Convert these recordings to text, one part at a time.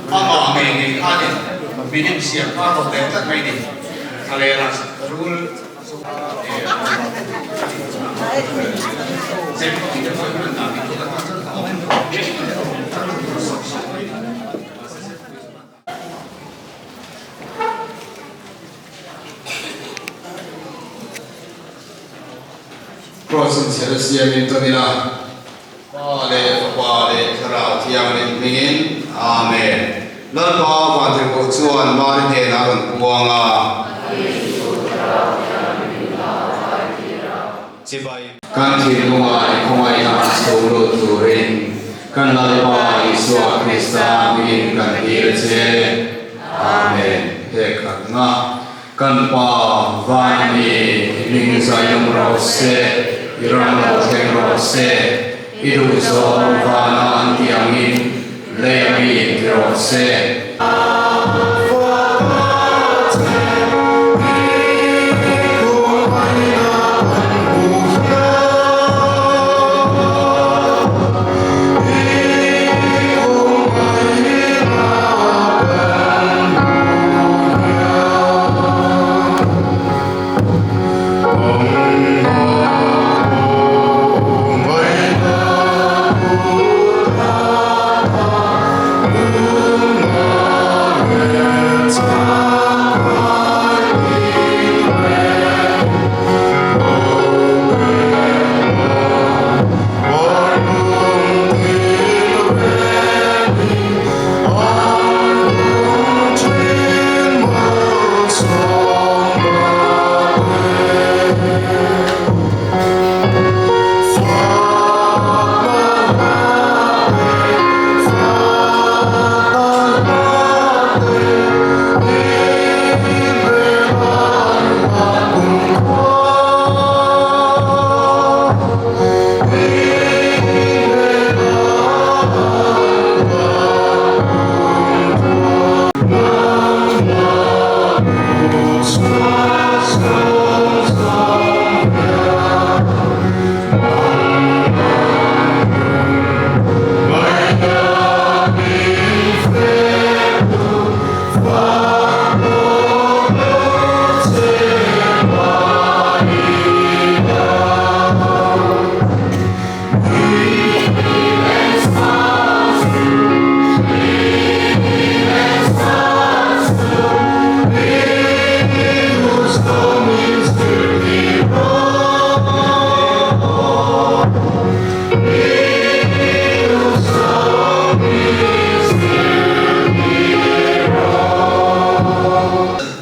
Amah ngei ngei khanin milim siam kha a rawn leh tlat mai ni. Thlalera rul Kraws inchhir siamin tan ila, Pa leh Fapa leh Thlarau Thianghlim hmingin, Amen. Lalpa Vantirhkoh chuan Mari hnenah a rawn puang a. Chibai. Kan thinlunga i khawngaihna a chho lut turin kan Lalpa Isua Krista hmingin kan dil che. Amen. He khatna kan Pa van mi i hming zailawm rawh se, i ram lo thleng rawh se, i duhzawng vana an tih angin lei a mi ti rawh se.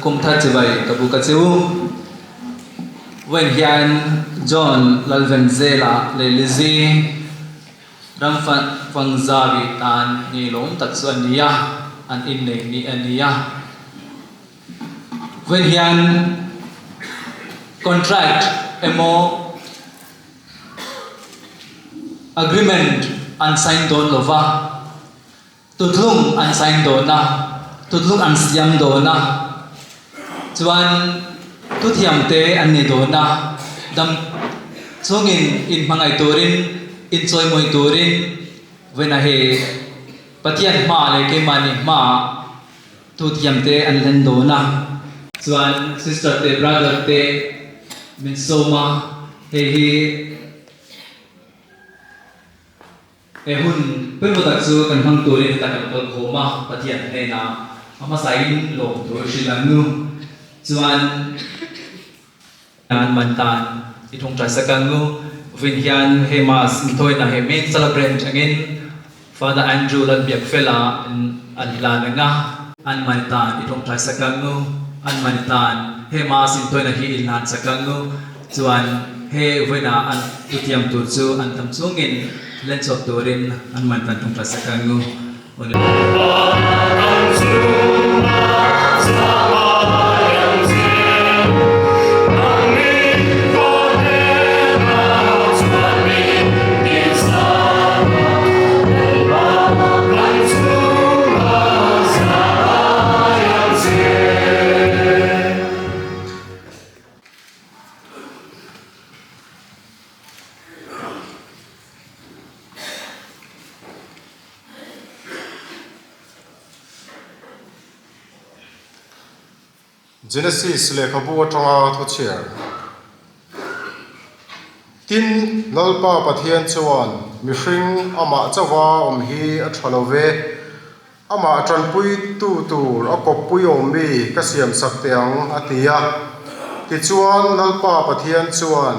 Kum thar chibai ka bu ka chu. Vawiin hian John Lalvenzela leh Lizzy Ramfangzavi tan ngei-lawm tak chu a ni a, an innei ni a ni a. Vawiin hian contract emaw agreement an sign dawn lo va, Tutlung an sign dawn a, tutlung an siam dawn a, chuan tuthiamte an ni dawn a, dam chungin inhmangaih turin, inchawimawi turin vawiinah hei Pathian hmaah leh keimahni hmaah tuthiamte an hlen dawn a. Chuan sister te brother te min sawm a, hei hi. He hun pawimawh tak chu kan hmang turin heta kan kal khawm a, Pathian hnenah a hmasain lawm tur hrilh ang nu chuan an man tan i thawngṭai sak ang nu. Vin hian he Mass inthawina he main celebrant angin Father Andrew Lalbiakfela in an hlan ang a. An mani tan i tawngtai sak ang u, an mani tan he Mass inthawina hi i hlan sak ang u. Chuan he vawiina an thutiam tur chu an tam chungin len chhuak turin an mani tan tawngtai sak ang u. Genesis lehkhabu atanga thu chhiar. Tin, Lalpa Pathian chuan mihring amah chauha awm hi a tha lo ve, amah tanpuitu tur a kawppui awm mi ka siamsak teh ang a ti a. Tichuan, Lalpa Pathian chuan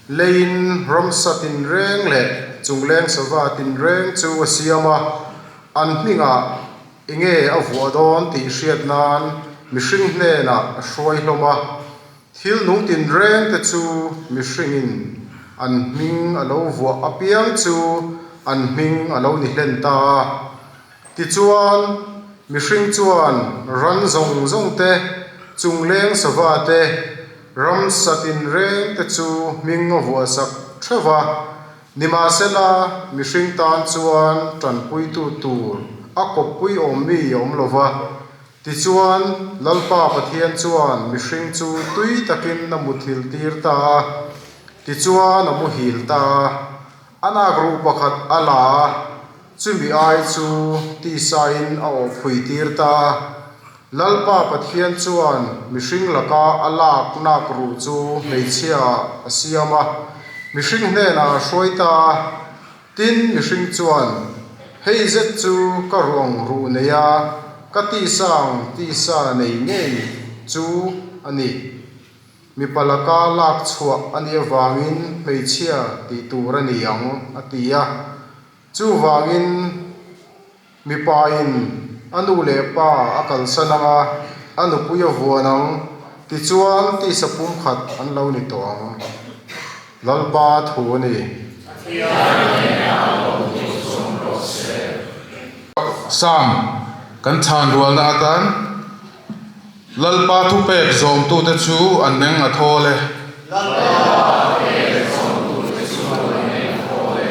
Leiin ramsa tinreng leh chungleng sava tinreng chu a siam a, an hmingah enge a vuah dawn tih hriat nan mihring hnenah a hruai hlawm a. Thil nung tinreng te chu mihringin an hming a lo vuah apiang chu an hming a lo ni hlen ta a. Tichuan, mihring chuan ran zawng zawng te, chungleng sava te, ramsa tinreng te chu hming a vuahsak theuh a. Nimahsela, mihring tan chuan tanpuitu tur a kawppui awm mi a awm lo va. Tichuan, Lalpa Pathian chuan mihring chu tui takin a muthilh tir ta a, tichuan a muhil ta a. A nak ruh pakhat a la a, chumi ai chu tisain a awhphui tir ta a. Lalpa Pathian chuan mihring laka a lak nak ruh chu hmeichhia ah a siam a, mihring hnenah a hruai ta a. Tin, mihring chuan, Hei zet chu ka ruang ruh nei a, ka tisa ang tisa nei ngei chu a ni. Mipa laka lak chhuah a nih avangin hmeichhia tih tur a ni ang, a ti a. Chuvangin mipain a nu leh pa a kalsan ang a, a nupui a vuan ang, tichuan tisa pumkhat an lo ni tawh ang. Lalpa thu a ni. Sam, kan chhan rualna atan. Lalpa thupek zawmtute chu an eng a thawl e. Lalpa thupek zawmtute chu an eng a thawl e.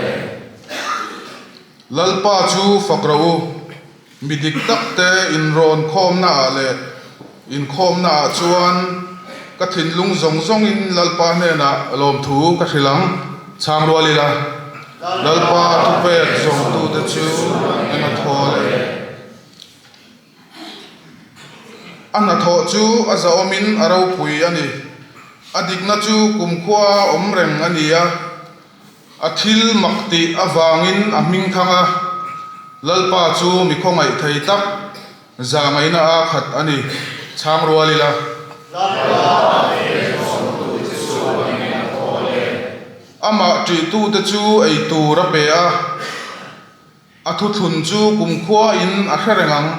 Lalpa chu fak rawh u, mi dik takte inrawn khawmnaah leh inkhawmnaah chuan ka thinlung zawng zawngin Lalpa hnenah lawmthu ka hrilh ang. Chhang rual ila, Lalpa thupek zawmtute chu an eng a thawl e. A hnathawh chu a zahawmin a ropui a ni. A dikna chu kumkhua awm reng a ni a, a thil mak tih avangin a hming thang a, Lalpa chu mi khawngaih thei tak zahngaihna a khat a ni. Chhang rual ila. Amah ṭihtute chu ei tur a pe a. A thuthlun chu kumkhuain a hre reng ang.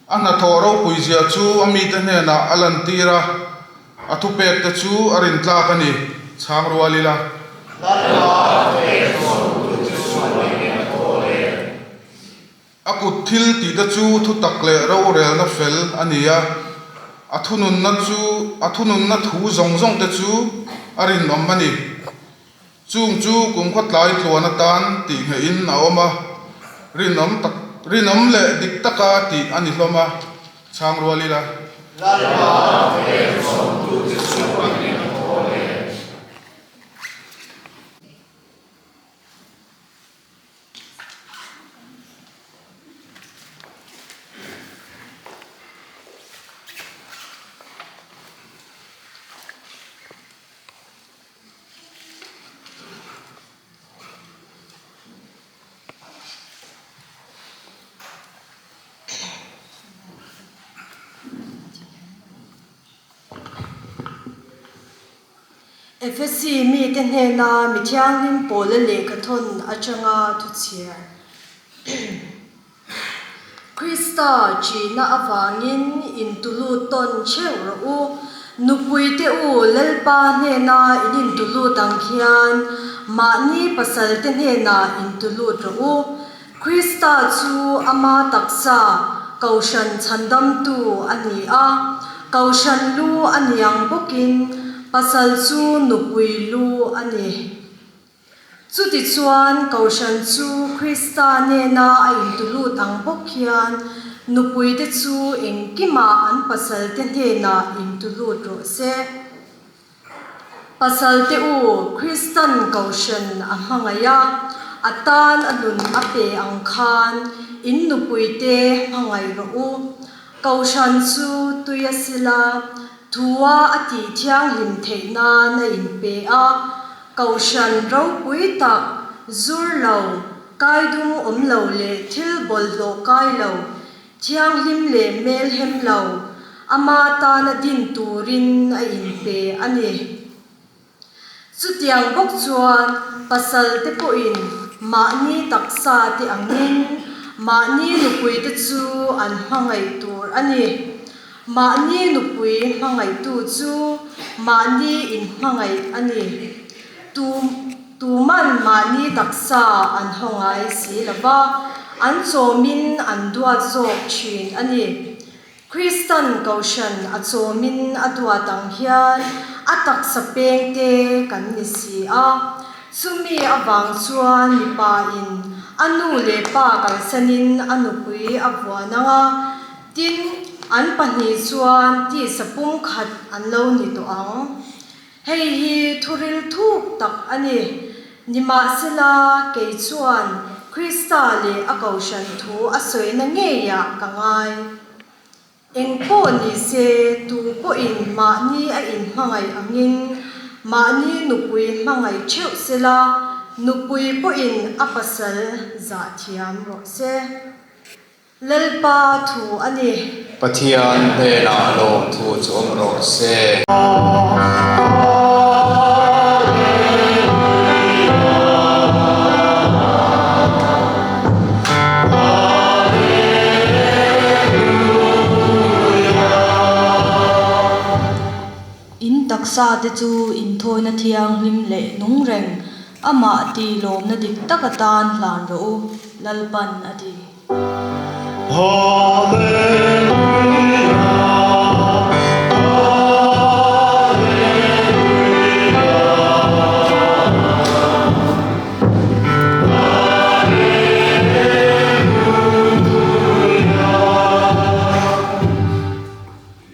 A hnathawh ropuizia chu a mite hnenah a lantir a, a thupekte chu a rintlak a ni. Chhang rual ila. A kut thil tihte chu thutak leh rorelna fel a ni a, a thununna chu a thununna thu zawng zawngte chu a rinawm a ni. Chung chu kum khawtlai tluan atan tih nghehin a awm a, rinawm tak, rinawm leh dik taka tih a ni hlawm a, chhang rual ila. Lalpa hmel sawmtute chu an inhaw e. Efesi mite hnena mi thianghlim pawla lehkha thawn atanga thuchhiar. Krista ṭihna avangin intulut tawn ṭheuh rawh u. Nupuite u, Lalpa hnena in intulut ang hian mahni pasalte hnenah intulut rawh u. Krista chu ama taksa Kohhran chhandamtu a ni a, Kohhran lu a ni ang bawkin pasal chu nupui lu a ni. Chutichuan, Kohhran chu Krista nena a intulut ang bawk hian nupuite chu engkimah an pasalte hnenah intulut rawh se. Pasalte u, Kristan Kohhran a hmangaih a, a tan a nun a pe ang khan in nupuite hmangaih rawh u. Kohhran chu tui a sila, thua a tih thianghlim theih nan a inpe a. Kohhran ropui tak, zur lo, kaidum awm lo leh thil bawlhhlawh kai lo, thianghlim leh hmelhem lo, ama tana din turin a inpe a ni. Chutiang bawk chuan pasal te pawhin mahni taksa te angin mahni nupui te chu an hmangaih tur a ni. Mahni nupui hmangaihtu chu mahni inhmangaih a ni. Tu tuman mahni taksa an haw ngai si lo va, an chawmin an duat zawk thin a ni. Kristan Kohhran a chawmin a duat ang hian a taksa pengte kan ni si a. Chumi avang chuan mipa in a nu leh pa kalsanin a nupui a vuan ang a, Tin, an pahnih chuan tisa pumkhat an lo ni tawh ang. Hei hi thuril thuk tak a ni. Nimahsela, kei chuan Krista leh a Kohhran thu a sawina ngeiah ka ngai. Eng pawh ni se, tu pawhin mahni a inhmangaih angin mahni nupui hmangaih theuh sela, nupui pawhin a pasal zah thiam rawh se. Lalpa thu a ni. Pathian hnenah lawmthu chu awm rawh se. In taksa te chu inthawina thianghlim leh nung reng, amah ti lawmna dik tak atan hlan rawh u, Lalpan a ti.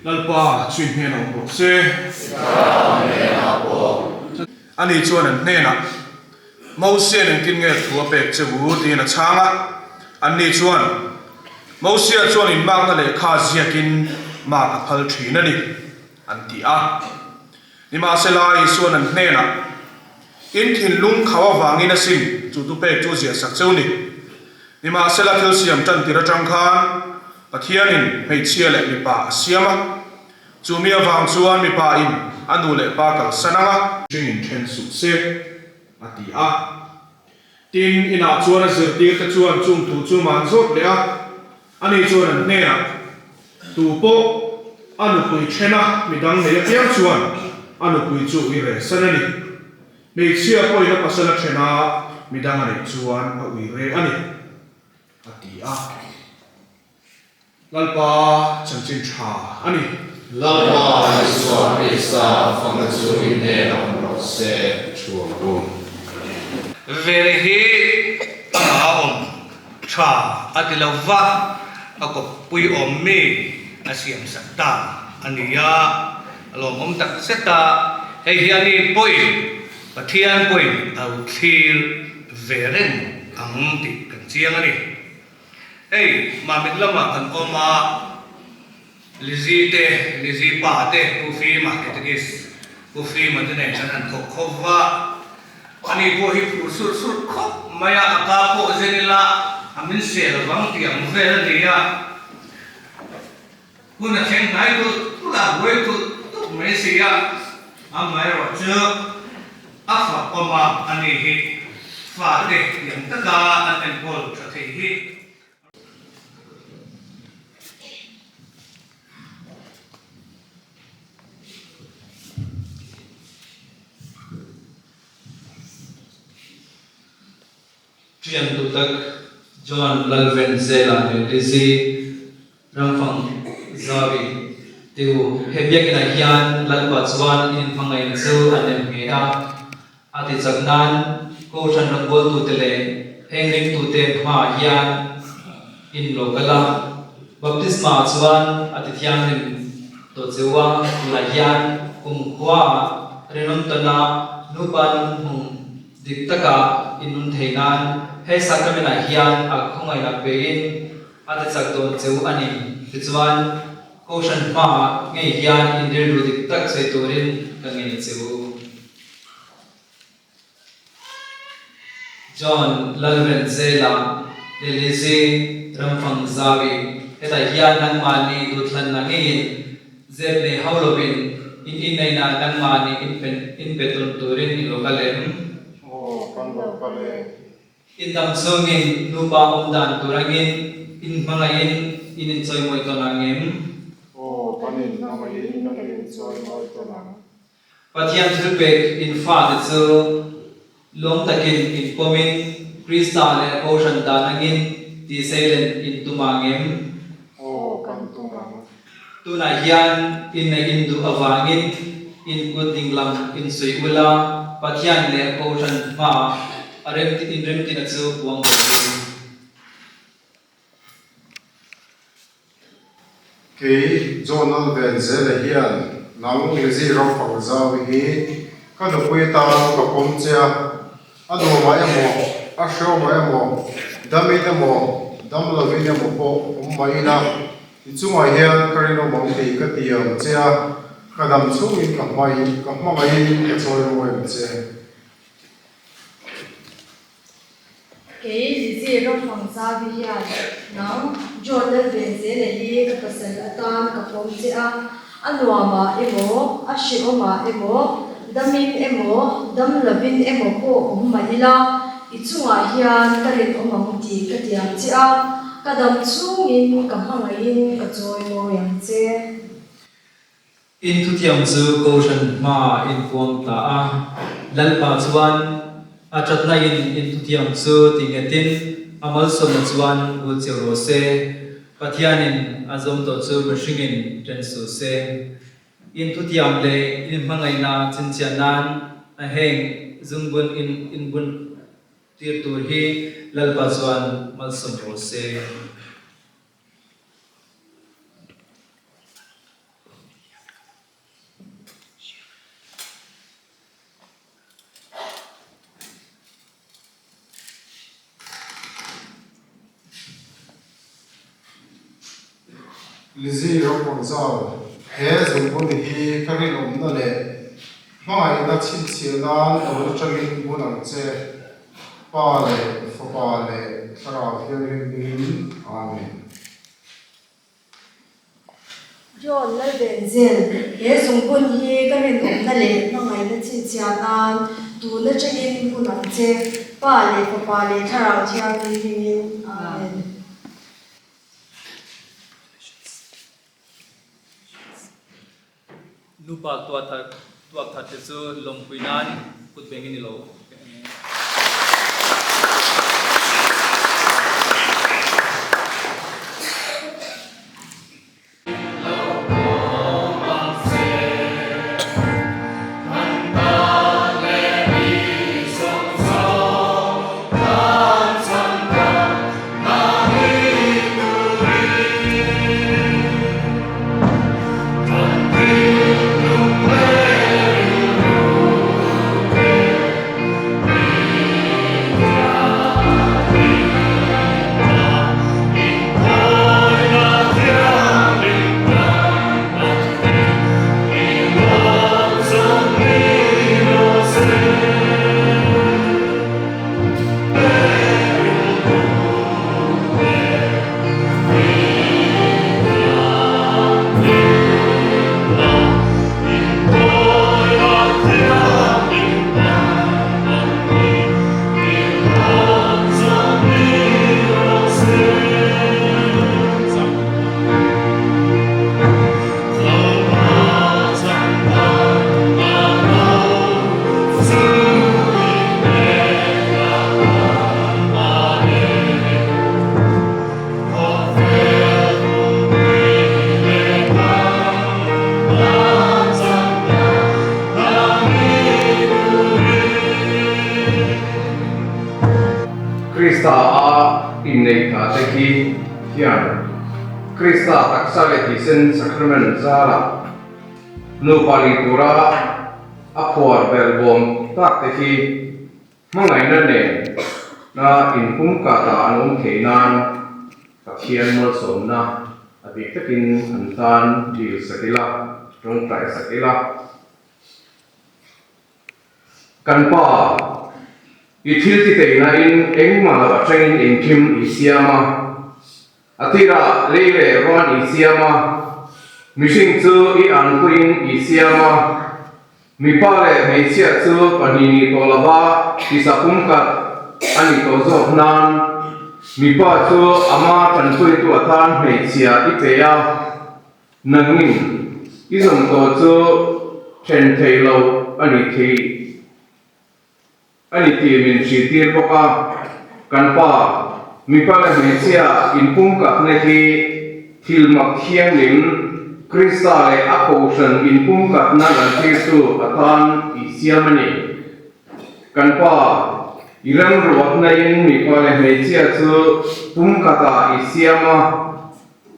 Lalpa chu i hnenah awm rawh se. Ani chuan an hnenah. Mosia'n engtin nge thu a pek che u? tiin a chhang a. Anni chuan, Mosia chuan inmakna lehkha ziakin mak a phal thin a ni, an ti a. Nimahsela, Isua'n an hnenah, In thinlung khau avangin asin chu thupek chu ziahsak cheu ni. Nimahsela, thil siam tan tir atang khan Pathianin hmeichhia leh mipa a siam a. Chu mi avang chuan mipa in a nu leh pa kalsan ang a. Hring in then suh se, a ti a. Tin, inah chuan a zirtirte chuan chung thu chu man zawt leh a, ani chuan an hnenah, Tu pawh a nupui thena midang nei apiang chuan a nupui chu ui reh san a ni. Hmeichhia pawhin a pasal a thena midang a neih chuan a ui reh a ni, a ti a. Lalpa chanchin tha a ni. Lalpa Isua Krista fakna chu i hnenah awm rawh se. Thu ang u. Vele hi amah a awm tha a ti lo va, a kawppui awm mi a siam sak ta a ni a, a lawmawm tak zet a, hei hi a ni pawhin Pathian pawhin a lo thlir ve reng ang tih kan chiang a ni. Hei, Mamit lamah kan awm a, Lizzy te, Lizzy pa te, Pu Fima Catechies, Pu Fima te nen kan han thawk khawp va, ani pawh hi phur surh surh khawp mai a, a ka pawh zen ila a min sel vang tih ang vel a ni a, hun a thleng hnai tulh tulh a, buai tulh tulh mai si a, amaherawhchu. A fakawm a, ani hi fate tiang taka an enkawl tha thei hi. Ṭian duhtak John Lalvenzela leh Lizzy Ramfang Zawi te u, he biakinah hian Lalpa chuan in hmangaihna chu a nem nge a, a ti chak nan Kohhran rawngbawltute leh heng ringtute hmaah hian in lo kal a, baptisma chuan a ti thianghlim tawh che u a, tunah hian kumkhua rinawm tana nupa nun hmung Dik taka in nun thei nan he sacrament-ah hian a khawngaihna pein a ti chak dawn che u a ni. Tichuan, Kohhran hmaah ngei hian in rilru dik tak sawi turin ka ngei che u. John Lalvenzela leh Lizzy Ramfangzawi hetah hian nangmahni duhthlanna ngeiin Zep nei hauh lovin in inneihna nangmahni in pe tawn turin i lo kal em? Aw, kan lo kal e. In dam chungin nupa awm dan tur angin in hmangaihin in inchawimawi tawn ang em? Aw, kan inhmangaihin kan inchawimawi tawn ang. Pathian thilpek in fate chu lawm takin in pawmin Krista leh Kohhran dan angin tihseilen in tum ang em? Aw, kan tum ang. Tunah hian inneih in duh avangin in kut dinglam in sawi ula, Pathian leh Kohhran hmaah a remti in remtina chu puang bawk u. Kei Jonal Venzela hian nang Lizzy Ramfangzau hi ka nupui tan ka pawm che a, a nuamah emaw, a hreawmah emaw, damin emaw, dam lovin emaw pawh awm mai ila, i chungah hian ka rinawm ang tih ka ti ang che a, ka dam chhungin ka hmai, ka hmangaihin ka chawi mawi ang che. Kei Lizzy Ramfangzavi hian nang John Lalvenzela hi ka pasal atan ka pawm che a, a nuamah emaw, a hrehawmah emaw, damin emaw, dam lovin emaw pawh awm mah ila, i chungah hian ka rinawm ang tih ka tiam che a, ka dam chhungin ka hmangaihin ka chawi mawi ang che. In thutiam chu Kohhran hmaah in puang ta a, Lalpa chuan a thatna in in thutiam chu ti nghetin a malsawmna chuan bul cheu rawh se, Pathianin a zawm tawh chu mihringin ṭen suh se. In thutiam leh in hmangaihna chhinchhiah nan a heng zungbun in inbun tir tur hi Lalpa chuan malsawm rawh se. Lizzy Rapunzel, He zungbun hi ka rinawmna leh hmangaihna chhinchhiah nan tun atangin bun ang che. Pa leh Fapa leh Thlarau Thianghlim hmingin, Amen. John Lalbenzel, He zungbun hi ka rinawmna leh hmangaihna chhinchhiah nan tun atangin bun ang che. Pa leh Fapa leh Thlarau Thianghlim hmingin, Amen. Nupa tuak that te chu lawmpui nan kut beng in i lo. Krista a inneih ta te khi hian Krista taksa leh thisen sacrament zarah nupa ni tura a phuar belhbawm tak te khi hmangaihna nen na inpumkata an awm theih nan Pathian malsawmna a bik takin an tan dil sak ila, tawngtai sak ila. Kan Pa, i thil ti teihna in engmah lo atangin engkim i siam a. A tirah lei leh ruan i siam a, mihring chu i anpuiin i siam a. Mipa leh hmeichhia chu pahnih nih tawh lova tisa pumkhat a nih tawh zawk nan mipa chu ama tanpuitu atan hmeichhia i pe a. Nangin i zawm tawh chu then thei lo a ni thei a ni tih min hrilhtir bawk a. Kan pa, mipa leh hmeichhia inpumkatna hi thil mak thianghlim, Krista leh a Kohhran inpumkatna lantirtu atan i siam a ni. Kan pa, i remruatnain mipa leh hmeichhia chu pumkatah i siam a.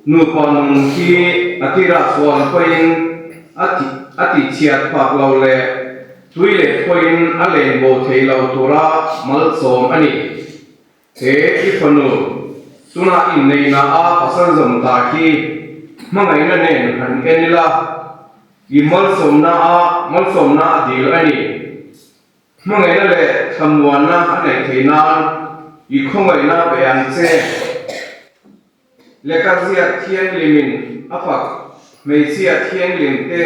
Nupa nun hi a tirah chuan pawhin a a tihchhiat phak lo leh tui leh pawhin a len bo thei lo tura malsawm a ni. He i fanu tunah inneihna a pasal zawm ta hi hmangaihna nen han en ila, i malsawmna a malsawmna a dil a ni. Hmangaihna leh thlamuanna a neih theih nan i khawngaihna pe ang che. Lehkha ziak thianghlimin a fak hmeichhia thianghlim te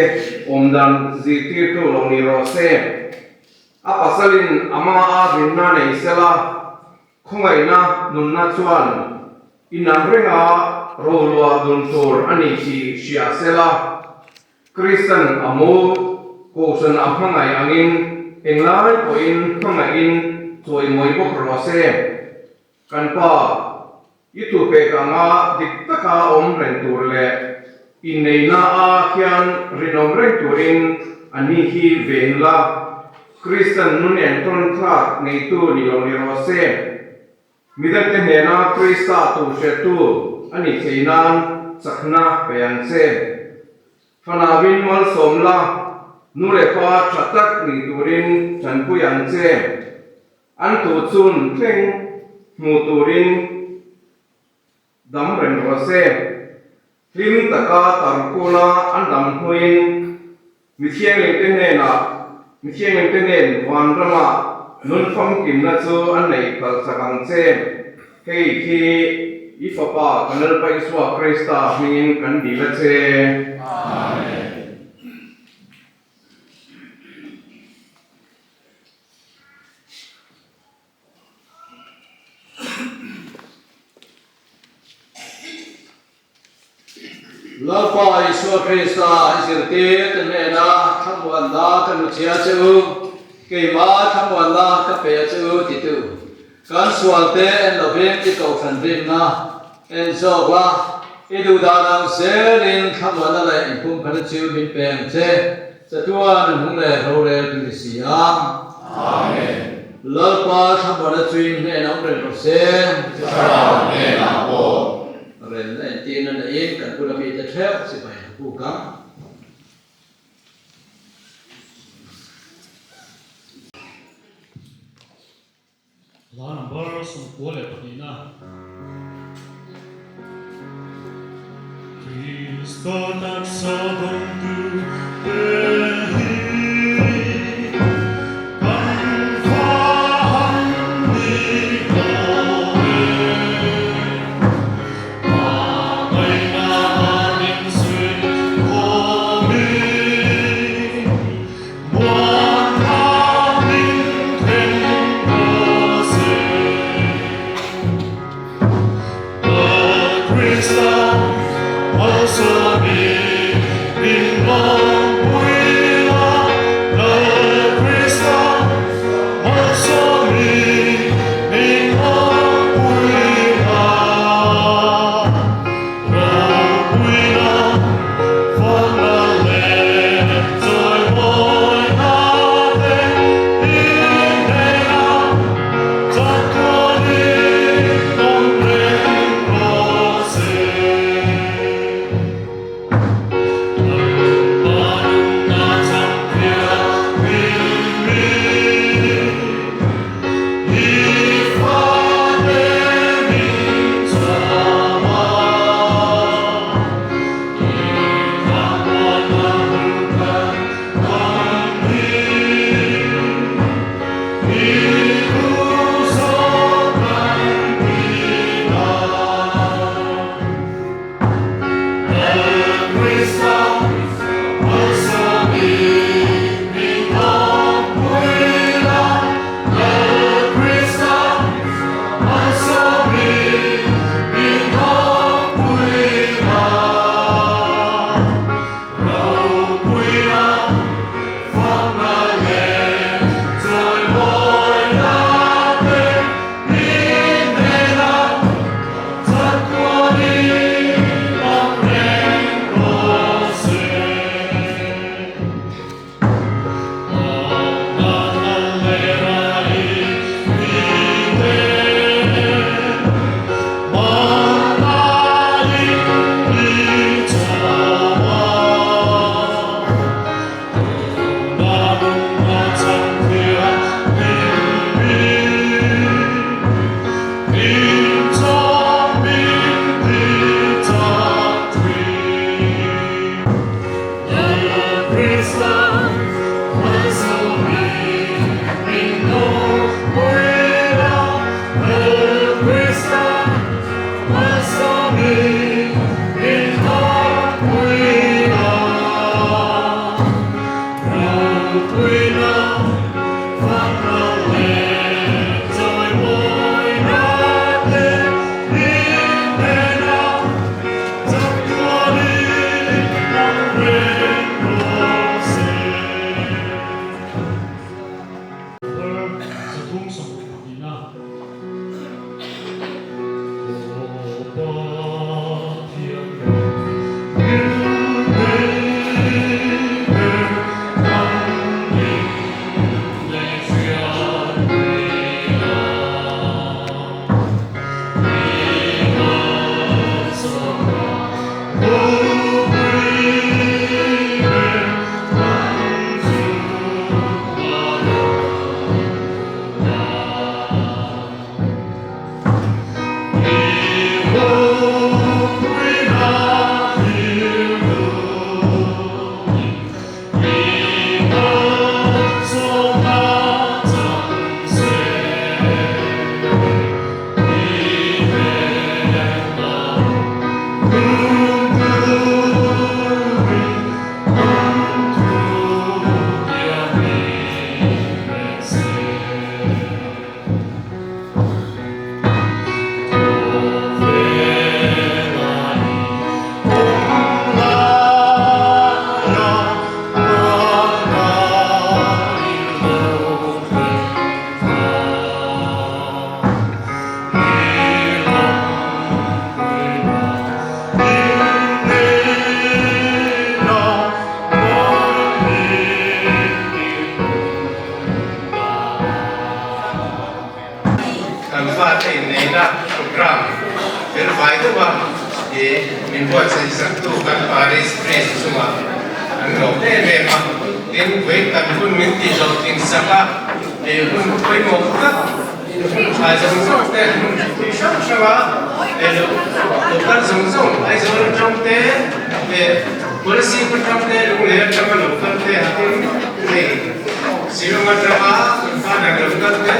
awm dan zirtirtu lo ni rawh se. A pasalin a hmaa rinna nei sela, khawngaihna nunna chuan inang renga roluah dun tur a ni tih hria sela, Kristan a mu Kohhran a hmangaih angin englai pawhin hmangaihin chawimawi bawk rawh se. Kan Pa, i tu pek anga dik taka awm reng tur leh inneihna a khian rinawm reng turin a ni hi ven la, Kristan nun entawn thlak neitu ni lo ni rawh se. Midangte hnena Krista tu hretu a nih theih nan chakna pe ang che. Fanauin malsawm la, nu leh pa tha tak ni turin tanpui ang che. An tu chun thleng hmu turin dam reng rawh se. Hlim taka tarkuna an dam hnuin mithianghlimte hnenah mithianghlimte nen vanrama nun famkimna chu an neih phalh chak ang che. Hei khi i Fapa kan Lalpa Isua Krista hmingin kan dil a che. Amen. Lalpa Isua Krista i zirtir te hnena thlamuanna ka hnuchhia che u, keimah thlamuanna ka pe a che u titu kan sualte en lovin i kohhran rinna en zawk la, i duhdan ang zelin thlamuanna leh inpumkhatna chu min pe ang che. Chatuan an hung leh rorel tu ni si a. Amen. Lalpa thlamuanna chu in hnenah awm reng rawh se. Thlarau hnenah pawh. Remna entirna neiin kan bula mite theuh sipai an puk ang. Hla number 92na. Krista taksa dawngtu te hi kan fa han ni tawh e. Hmangaihna min zui khawmin a. Aw Pathian min nei ber kan innei hriat puia. I malsawmna ropui ber kan chungah lo dah. Kan fate inneihna programme fel fai deuh a i min buatsaih saktu kan Parish Priest chungah an lawm em em a, tin vawi kan hun min tih zawh tling sak a, ei hun pawimawh tak hun tha zawng zawng te hun thupui hrang hrang a ei loh local zawng zawng Aizawl atang te leh Kolasib atang te Lunglei atanga local te hatin hei Shillong atanga kan father local te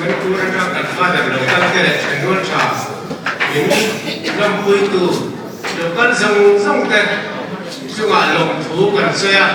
Manipur atanga kan father local te leh thenrual tha min lawmpuitu local zawng zawng te chungah lawmthu kan sawi a.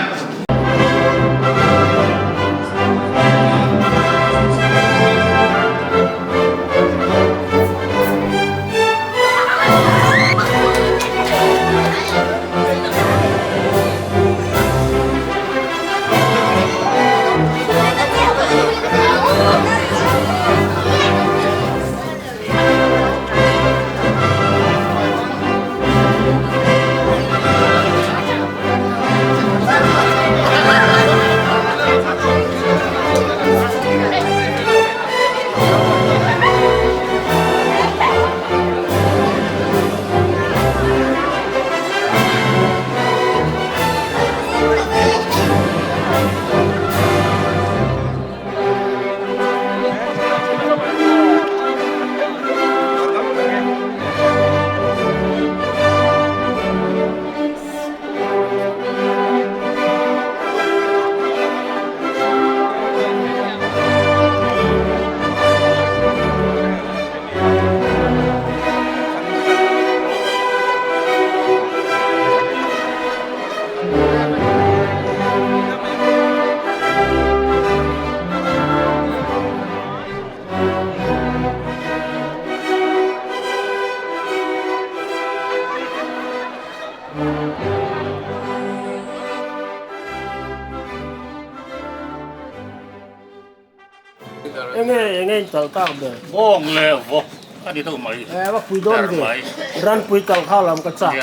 Enge enge in tal tak ber? Bawng leh vawk a ni deuh mai. Eh va pui dawn ve. Ranpui tal kha lam ka chak.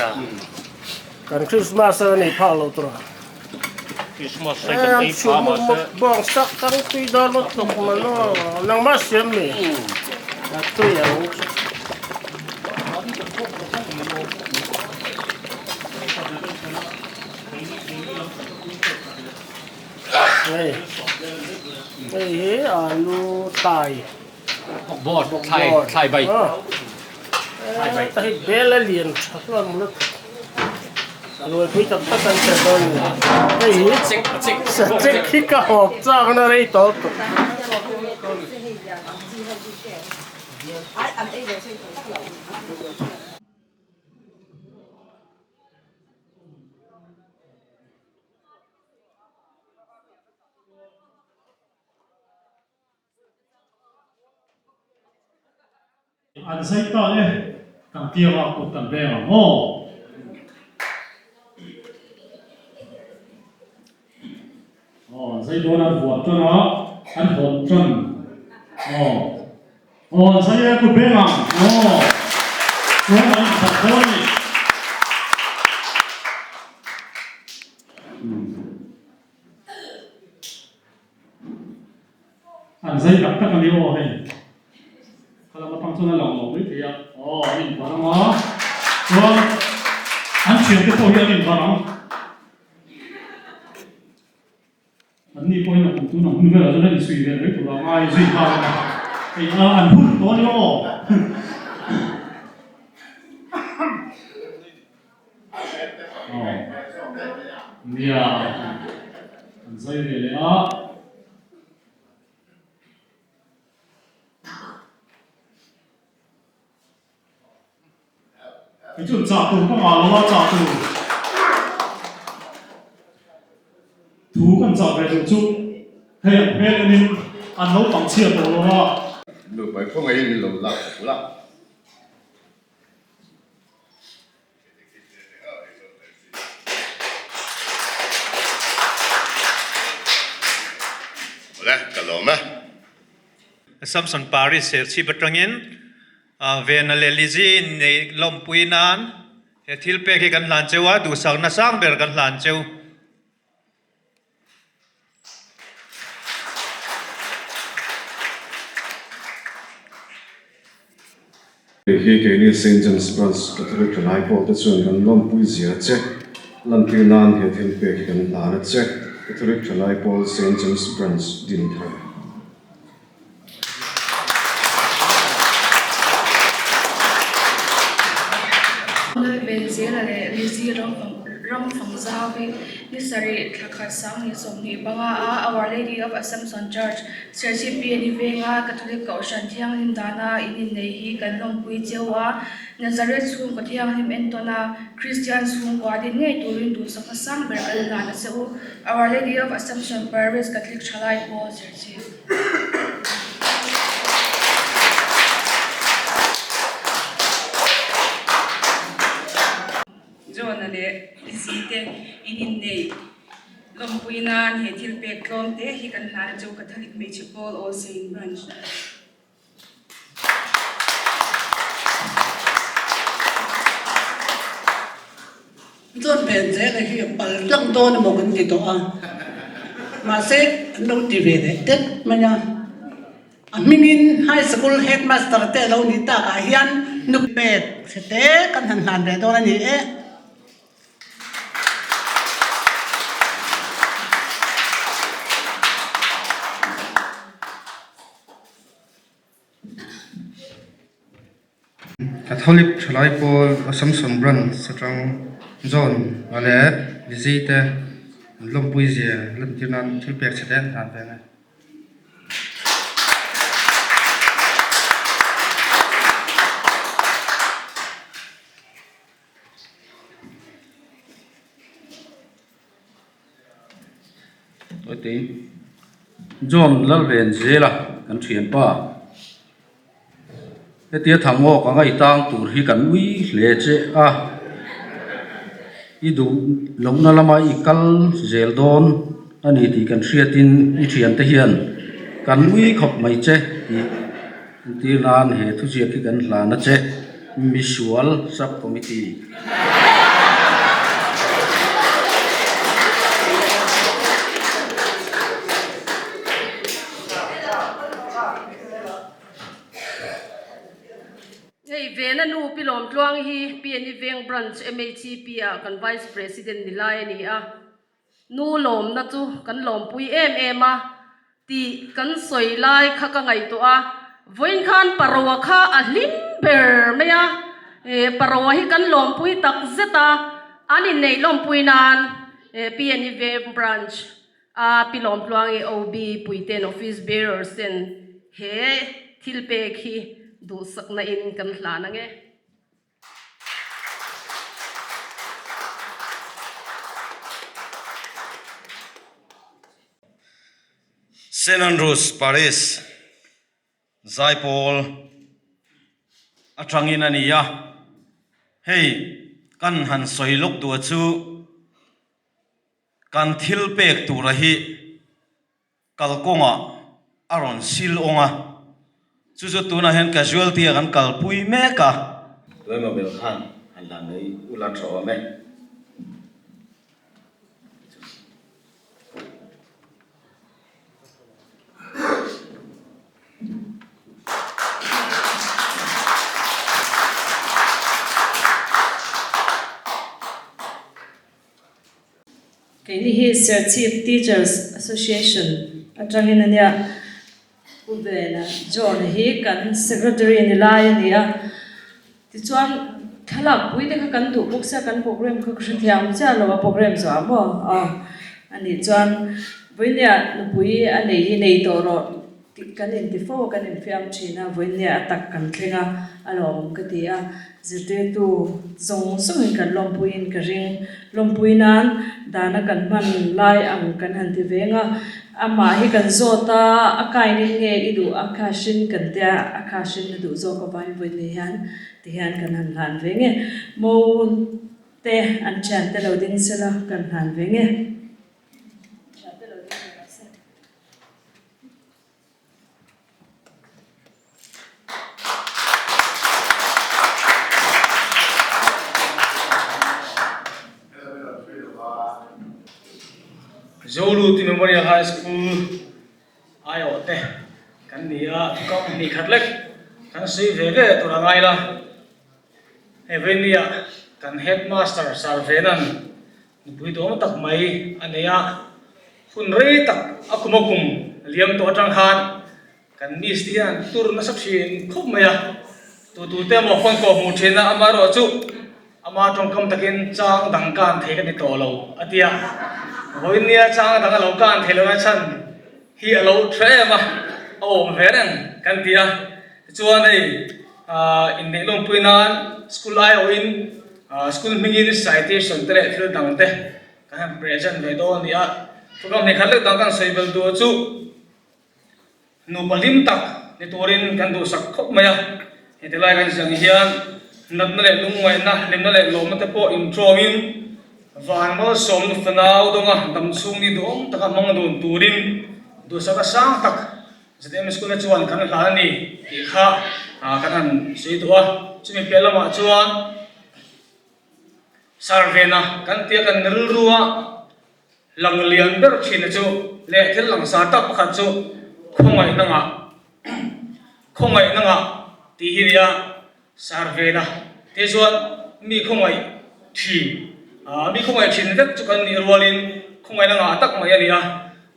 Kan Christmas a nei phak lo tur a. Christmas sai kan ei pha mah se. Bawng sak kan tui dawn lutuk man aw. Nangmah siam mi. A tui ang. Hei hei hi alu tai. Bawkbawn thlai thlai bai. Thlai bai. Hei bel a lian tha hlawm lutuk. Luai pui tak tak an che dawn ni. Hei hi chek chek chek hi ka hawp chak na rei tawh tawh. An zai ta e, kan tiangah kut kan veng ang maw? Aw, an zai dawn an vuah tan a, an hawn tan. Aw. Aw zai e kut beng ang aw chuan an inphat dawn a ni. An zai tak tak a ni aw hei. Ka lam atang chuan a lang lo mai thei a. Aw an inphat ang a chuan an thiante pawh hi an inphat ang. An ni pawhin a kum tun ang hun velah chuan an insuih ve mai tur a ngai zui nghal a ni. Hei a an hun tawh a ni aw. Aw nia an zai ve leh a. Kei chuan chah tur ka ngah lo a, chah tur thu kan chah ve duh chu hei an hmel enin an lo pang chhiat tawh lo a. Nupa i khawngaihin min lo lak sak la. Awle, ka lawm e. Samson Paris Serchhip atangin Vena leh Lizzy nei lawmpui nan he thil pek hi kan hlan cheu a, duhsakna sang ber kan hlan cheu. Hei hi keini Saint John's Branch Catholic Thalai pawh te chuan kan lawmpui zia che lantir nan he thil pek hi kan hlan a che, Catholic Thalai Pawl Saint John's Branch Dinthar. Lalbelzela leh Lizzy Ramfangzau hi ni sarih thla khat sang ni 25 a Our Lady of Assumption Church, Serchhip PNE venga Catholic Kohhran Thianghlim dana in innei hi kan lawmpui cheu a, Nazareth chhungkaw thianghlim entawn a, Kristian chhungkua din ngei turin duhsakna sang ber kan hlan a che u. Our Lady of Assumption Parish Catholic Thalai Pawl, Serchhip. John-a leh Lizzy te in innei lawmpui nan he thil pek tlawm te hi kan hlan a chu Catholic Hmeichhe Pawl All Saint Branch. Chuan ven zel a hi a pal tlang dawn emaw kan ti tawh a, mahse an lo ti ve leh tep mai a. A hmingin High School Headmaster te a lo nih takah hian nu pek hre te kan han hlan ve dawn a ni e. Catholic thalai pawl Assumption Branch atang John a leh Lizzy te an lawmpui zia lantir nan thil pek chhe te an hlan ve ang e. John Lalvenzela kan thianpa hetia thangawk anga i tang tur hi kan ui hle che a i duh lohna lama i kal zel dawn a ni tih kan hriatin i thiante hian kan ui khawp mai che tih entir nan he thuziak hi kan hlan a che misual sub committee. Hei Vena nu Pi Lawmtluang hi PNE Veng Branch MHEP ah kan Vice President ni lai a ni a. Nu lawmna chu kan lawmpui em em a tih kan sawi lai kha ka ngaihtuah a. Vawiin khan Paroa kha a hlim ber mai a, Paroa hi kan lawmpui tak zet a, an inneih lawmpui nan PNE Veng Branch A Pi Lawmtluangi OB puiten Office Bearers ten he thil pek hi duhsakna in kan hlan ang e. Saint Andrews Parish Zaipawl atangin a ni a, hei kan han sawi lawk duh chu Kan thil pek tura hi kalkawngah a rawn sil awng a, Chu chu tunah hian casualty a kan kalpui mek a. Tuaima bel khan han hlan mai ula tha awm e. Keini hi Serchhip Teachers Association atangin a nia. Pu Vena John hi kan Secretary ni lai a ni a. Tichuan thlalak pui te kha kan duh bawk sia, kan program kha ka hrethiam chiah lo a, program zawh ah maw aw a nih chuan vawinia nupui a nei hi nei tawh rawh tih kan inti fo a, kan infiam thin a, vawinia a tak kan thleng a, a lawmawm ka ti a, zirtirtu zawng zawngin kan lawmpuiin ka ring, lawmpui nan dana kan hman lai ang kan han ti veng a. Amah hi kan zawt a, a kainin nge i duh a khashin kan tia, a khashin a duh zawk avangin vawi nei hian ti hian kan han hlan ve nge. Mo te an thian te lo ding sela kan hlan ve nge. Thian te lo ding ve rawh se. Zoluti Memorial High School aiawh te kan ni a, thukam hnih khat lek kan sawi ve ve tur a ngai la. Hei veinia kan Headmaster Sir Venan nupui duhawm tak mai a nei a, hun rei tak a kum a kum liam tawh atang khan Kan miss te hian tur nasa thin khawp mai a, tu tu te emaw phone kawh hmuh thin a, amaherawh chu ama tawngkam takin chang dang kan thei ka ni tawh lo a ti a, vawiin nia chang dang a lo kan thei lo na chhan hi a lo tha em a, a awm ve reng kan ti a, tichuan hei inneih lawmpui nan school aiawhin school hmingin citation te leh thil dang te kan han present ve dawn a ni a, thukam hnih khat lek dang kan sawi bel tur chu. Nupa hlim tak ni turin kan duhsak khawp mai a, heti lai kan ziang hian natna leh lungngaihna, hlimna leh lawmna te pawh intawmin van malsawmna fanau dawnga damchhung ni duhawm taka hmang dun turin duhsakna sang tak ZM School-a chuan kan hlan a ni tih kha kan han sawi duh a, chumi piah lamah chuan Sarvena kan tia kan rilru a. Lang lian ber thin chu leh thil langsar tak pakhat chu khawngaihna ngah khawngaihna ngah tih hi nia sar ve na te chuan mi khawngaih thin ah mi khawngaih thin vek chu kan nih rualin khawngaihna ngah tak mai a ni a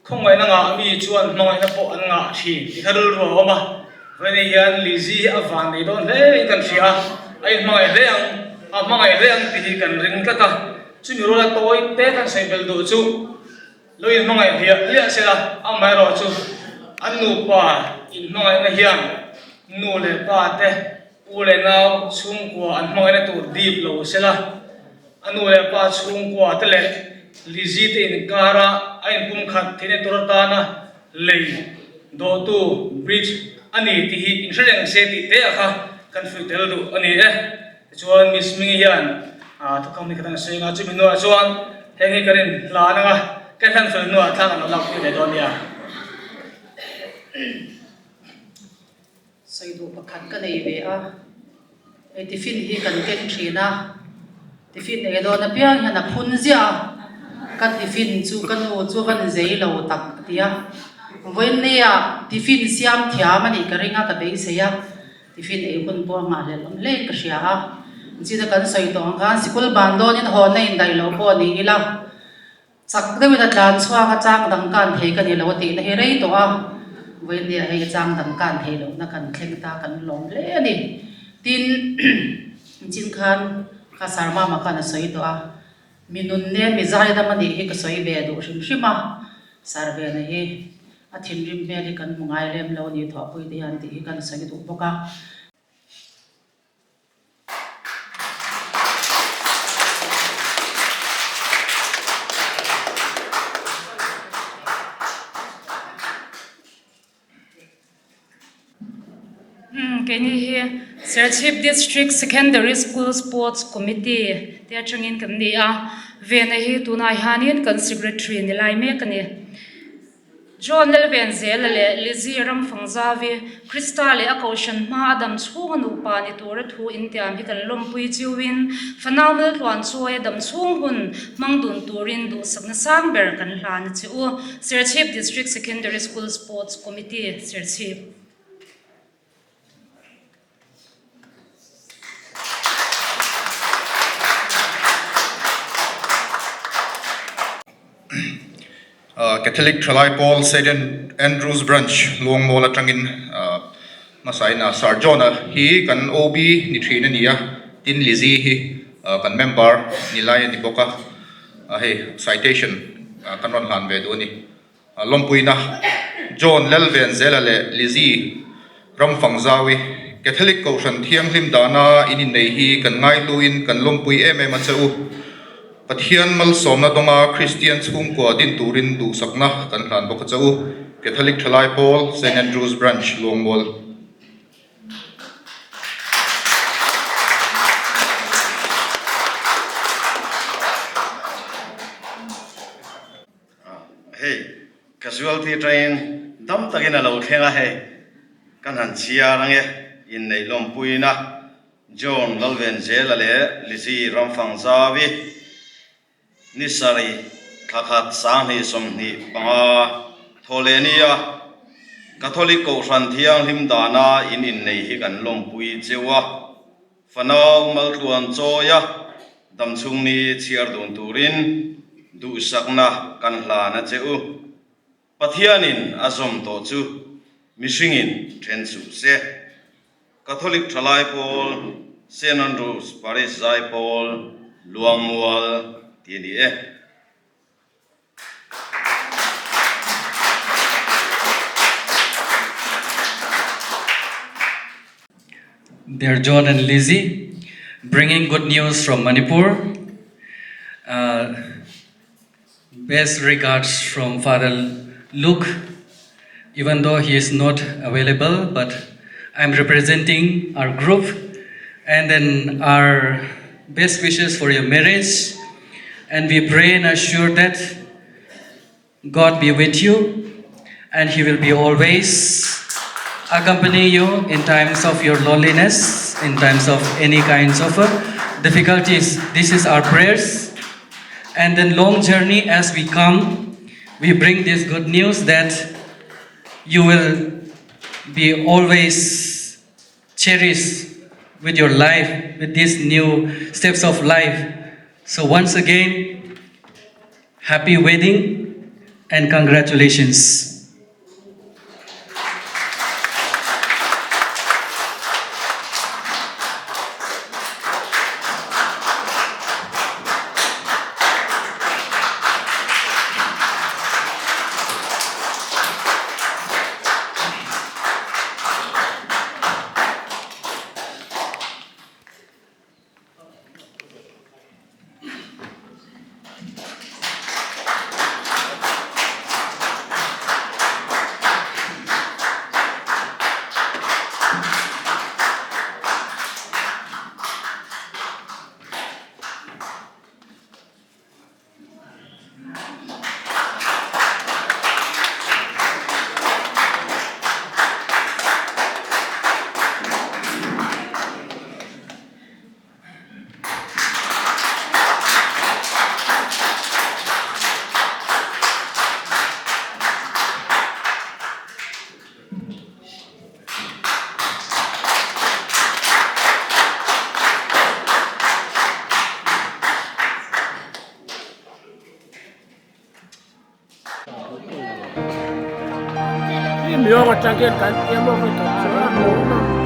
khawngaihna ngah mi chuan hmangaihna pawh an ngah thin tih kha rilru a awm a vawiin hian Lizzy hi a van nei dawn hle in kan hria a a inhmangaih hle ang a hmangaih hle ang tih hi kan ring tlat a. Chumi ruala tawi te kan sawi belh duh chu lo inhmangaih hliah hliah se la, amaherawh chu an nupa inhmangaihna hian nu leh pa te, pu leh nau chhungkua an hmangaihna tur dip lo se la, a nu leh pa chhungkua te leh Lizzy te inkara a inpumkhat theihna tur atana lei dawhtu bridge a ni tih hi inhre reng se tih te ah kha kan fuih tel duh a ni e. Tichuan Miss Mingi hian thawkham hi ka tan sawi anga chumi hnuah chuan heng hi kan in hlan anga ka hlan fel hnuah thla kan lo lak pui leh dawn nia. Sawi duh pakhat ka nei ve a, hei tiffin hi kan keng thin a, tiffin ei dawn apiang hian a phun ziah a, ka tiffin chu ka nu chu van zei lo tak a ti a, vawiinnia tiffin siam thiam a nih ka ring a ka beisei a. Tiffin ei hun pawh a nghahhlelh awm hle in ka hria a, zin a kan sawi tawh ang khan sikul ban dawnin hawnna indaih loh pawh ni ila, chak deuhin a tlan chhuak a chang dang kan thei ka ni lo a tihna hi rei tawh a, vawiinniah hei chang dang kan thei lohna kan thleng ta kan lawm hle a ni. Tin, chin khan kha Sarmama khan a sawi tawh a, mi nunne mi zaidam a nih hi ka sawi ve duh hrim hrim a, Sarvena hi A thinrim hmel hi kan hmu ngai lem lo a ni thawhpui te hian tih hi kan sawi duh bawk a. Umm keini hi Serchhip District Secondary School Sports Committee te atangin kan ni a, Vena hi tunah hianin kan Secretary ni lai mek a ni. John Lalvenzela leh Lizzie Ramfangzavi, Krista leh a Kohhran hma a dam chhunga nupa ni tura thu intiam hi kan lawmpui chiuin fanau Maltluan chawi a dam chhung hun hmang dun turin duhsakna sang ber kan hlan a che u. Serchhip District Secondary School Sports Committee, Serchhip. Catholic Thalai Pawl St Andrews Branch Luangmual atangin hmasain Sir John-a hi kan OB ni thin a ni a, tin Lizzy hi kan member ni lai a ni bawk a, hei citation kan rawn hlan ve duh a ni. Lawmpuina, John Lalvenzela leh Lizzy Ramfangzawi, Catholic Kohhran Thianghlim dana in innei hi kan ngaihluin kan lawmpui em em a che u. Pathian malsawmna dawnga Kristian chhungkua din turin duhsakna kan hlan bawk a che u. Catholic Thalai Pawl, St Andrews Branch, Luangmual. Hei casualty train dam takin a lo thleng a hei kan han chhiar ange inneih lawmpuina John Lalvenzela leh Lizzy Ramfangzavi ni sarih thla khat sanghnih 25 thawhlehnia Catholic Kohhran Thianghlim dana in inneih hi kan lawmpui cheu a. Fanau maltluan chawia damchhung ni chhiar dun turin duhsakna kan hlan a che u. Pathianin a zawm tawh chu mihringin then suh se. Catholic Thalai Pawl, St Andrews Parish Zaipawl, Luangmual ti a ni e. Dear John and Lizzie, bringing good news from Manipur. Uh, best regards from Father Luke, even though he is not available, but I'm representing our group and then our best wishes for your marriage. And we pray and assure that God be with you and He will be always accompany you in times of your loneliness, in times of any kinds of uh, difficulties. This is our prayers. And then long journey as we come, we bring this good news that you will be always cherished with your life, with these new steps of life. So once again, happy wedding and congratulations. Miong atang hian kan tia maw kan chuan a hmuh awm a.